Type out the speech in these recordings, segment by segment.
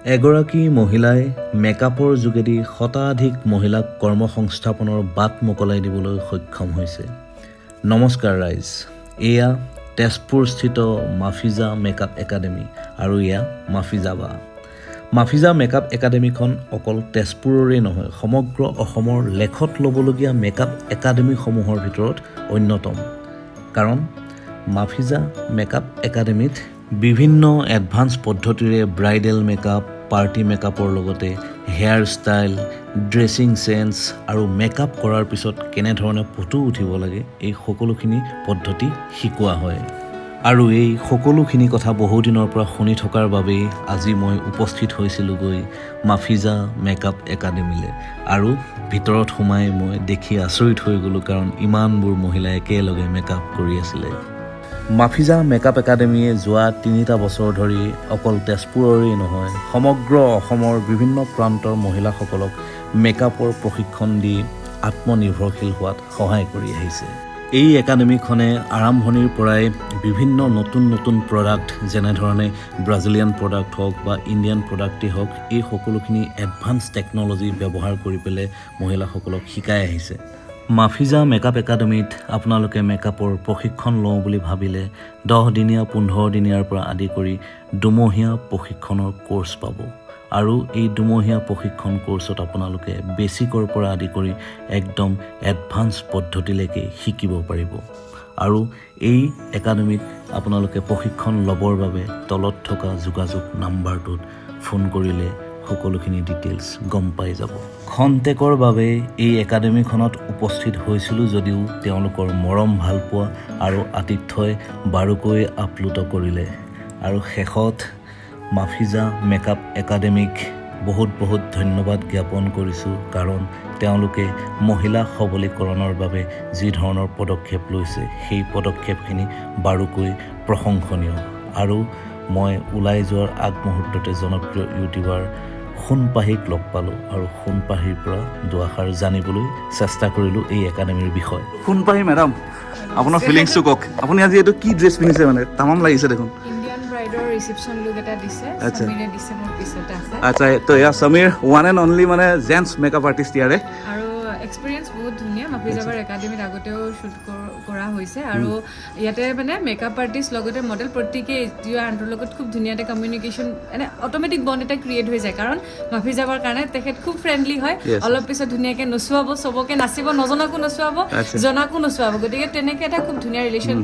এগৰাকী মহিলাই মেকআপৰ যোগেদি শতাধিক মহিলাক কৰ্মসংস্থাপনৰ বাট মোকলাই দিবলৈ সক্ষম হৈছে। নমস্কাৰ ৰাইজ, এয়া তেজপুৰস্থিত মাফিজা মেকআপ একাডেমী আৰু এয়া মাফিজা বা। মাফিজা মেকআপ একাডেমীখন অকল তেজপুৰৰে নহয়, সমগ্ৰ অসমৰ লেখত ল'বলগীয়া মেকআপ একাডেমীসমূহৰ ভিতৰত অন্যতম। কাৰণ মাফিজা মেকআপ একাডেমীত বিভিন্ন এডভান্স পদ্ধতিৰে ব্ৰাইডেল মেকআপ, পাৰ্টি মেকআপৰ লগতে হেয়াৰ ষ্টাইল, ড্ৰেছিং চেন্স আৰু মেকআপ কৰাৰ পিছত কেনেধৰণে ফটো উঠিব লাগে, এই সকলোখিনি পদ্ধতি শিকোৱা হয়। আৰু এই সকলোখিনি কথা বহুদিনৰ পৰা শুনি থকাৰ বাবেই আজি মই উপস্থিত হৈছিলোঁগৈ মাফিজা মেকআপ একাডেমীলৈ। আৰু ভিতৰত সোমাই মই দেখি আচৰিত হৈ গ'লোঁ, কাৰণ ইমানবোৰ মহিলাই একেলগে মেকআপ কৰি আছিলে। মাফিজা মেকআপ একাডেমীয়ে যোৱা 3টা বছৰ ধৰি অকল তেজপুৰৰেই নহয়, সমগ্ৰ অসমৰ বিভিন্ন প্ৰান্তৰ মহিলাসকলক মেকআপৰ প্ৰশিক্ষণ দি আত্মনিৰ্ভৰশীল হোৱাত সহায় কৰি আহিছে। এই একাডেমীখনে আৰম্ভণিৰ পৰাই বিভিন্ন নতুন নতুন প্ৰডাক্ট, যেনেধৰণে ব্ৰাজিলিয়ান প্ৰডাক্ট হওক বা ইণ্ডিয়ান প্ৰডাক্টেই হওক, এই সকলোখিনি এডভান্স টেকন'লজি ব্যৱহাৰ কৰি পেলাই মহিলাসকলক শিকাই আহিছে। মাফিজা মেকআপ একাডেমীত আপোনালোকে মেকআপৰ প্ৰশিক্ষণ লওঁ বুলি ভাবিলে 10 দিনীয়া, 15 দিনীয়াৰ পৰা আদি কৰি দুমহীয়া প্ৰশিক্ষণৰ কোৰ্চ পাব। আৰু এই দুমহীয়া প্ৰশিক্ষণ কোৰ্চত আপোনালোকে বেছিকৰ পৰা আদি কৰি একদম এডভান্স পদ্ধতিলৈকে শিকিব পাৰিব। আৰু এই একাডেমীত আপোনালোকে প্ৰশিক্ষণ ল'বৰ বাবে তলত থকা যোগাযোগ নাম্বাৰটোত ফোন কৰিলে সকলোখিনি ডিটেইলছ গম পাই যাব। খন্তেকৰ বাবে এই একাডেমীখনত উপস্থিত হৈছিলোঁ যদিও তেওঁলোকৰ মৰম, ভালপোৱা আৰু আতিথ্যই বাৰুকৈ আপ্লুত কৰিলে। আৰু শেষত মাফিজা মেকআপ একাডেমীক বহুত বহুত ধন্যবাদ জ্ঞাপন কৰিছোঁ, কাৰণ তেওঁলোকে মহিলা সবলীকৰণৰ বাবে যি ধৰণৰ পদক্ষেপ লৈছে, সেই পদক্ষেপখিনি বাৰুকৈ প্ৰশংসনীয়। আৰু মই ওলাই যোৱাৰ আগমুহূৰ্ততে জনপ্ৰিয় ইউটিউবাৰ সোণপাহীক লগ পালোঁ আৰু সোণপাহীৰ পৰা দুআষাৰ জানিবলৈ চেষ্টা কৰিলোঁ এই একাডেমীৰ বিষয়ে। সোণপাহী মেডাম, আপোনাৰ ফিলিংছটো কওক। আপুনি আজি এইটো কি ড্ৰেছ পিন্ধিছে? মানে তামাম লাগিছে দেখোন। ইণ্ডিয়ান ব্ৰাইডৰ ৰিচিপশ্যন লুক এটা দিছে। সমীৰে দিছে, মোৰ পিছতে আছে। আচ্ছা, তো এয়া সমীৰ, ওৱান এণ্ড অনলি মানে জেণ্টছ মেকআপ আৰ্টিষ্ট ইয়াৰে। আৰু এক্সপিৰিয়েঞ্চ বহুত ধুনীয়া। মাফিজাবাৰ একাডেমীত আগতেও শ্বুট কৰা হৈছে আৰু ইয়াতে মানে মেকআপ আৰ্টিষ্ট লগতে মডেল প্ৰত্যেকেই ইটোৱে আনটোৰ লগত খুব ধুনীয়া এটা কমিউনিকেশ্যন, মানে অট'মেটিক বণ্ড এটা ক্ৰিয়েট হৈ যায়। কাৰণ মাফিজাবাৰ কাৰণে তেখেত খুব ফ্ৰেণ্ডলি হয়। অলপ পিছত ধুনীয়াকৈ নচুৱাব, চবকে নাচিব, নজনাকো নচুৱাব, জনাকো নচুৱাব। গতিকে তেনেকৈ এটা খুব ধুনীয়া ৰিলেশ্যন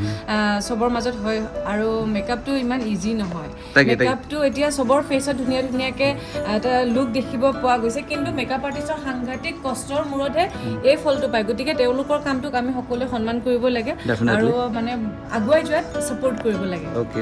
চবৰ মাজত হয়। আৰু মেকআপটো ইমান ইজি নহয়। তাকে, তাকে। মেকআপটো এতিয়া চবৰ ফেচত ধুনীয়া ধুনীয়াকৈ এটা লুক দেখিব পোৱা গৈছে, কিন্তু মেকআপ আৰ্টিষ্টৰ সাংঘাতিক কষ্টৰ মূৰতহে এই ফলটো পায়। গতিকে তেওঁলোকৰ কামটোক আমি সকলোৱে সন্মান কৰিব লাগে আৰু মানে আগুৱাই যোৱাত ছাপৰ্ট কৰিব লাগে। অ'কে।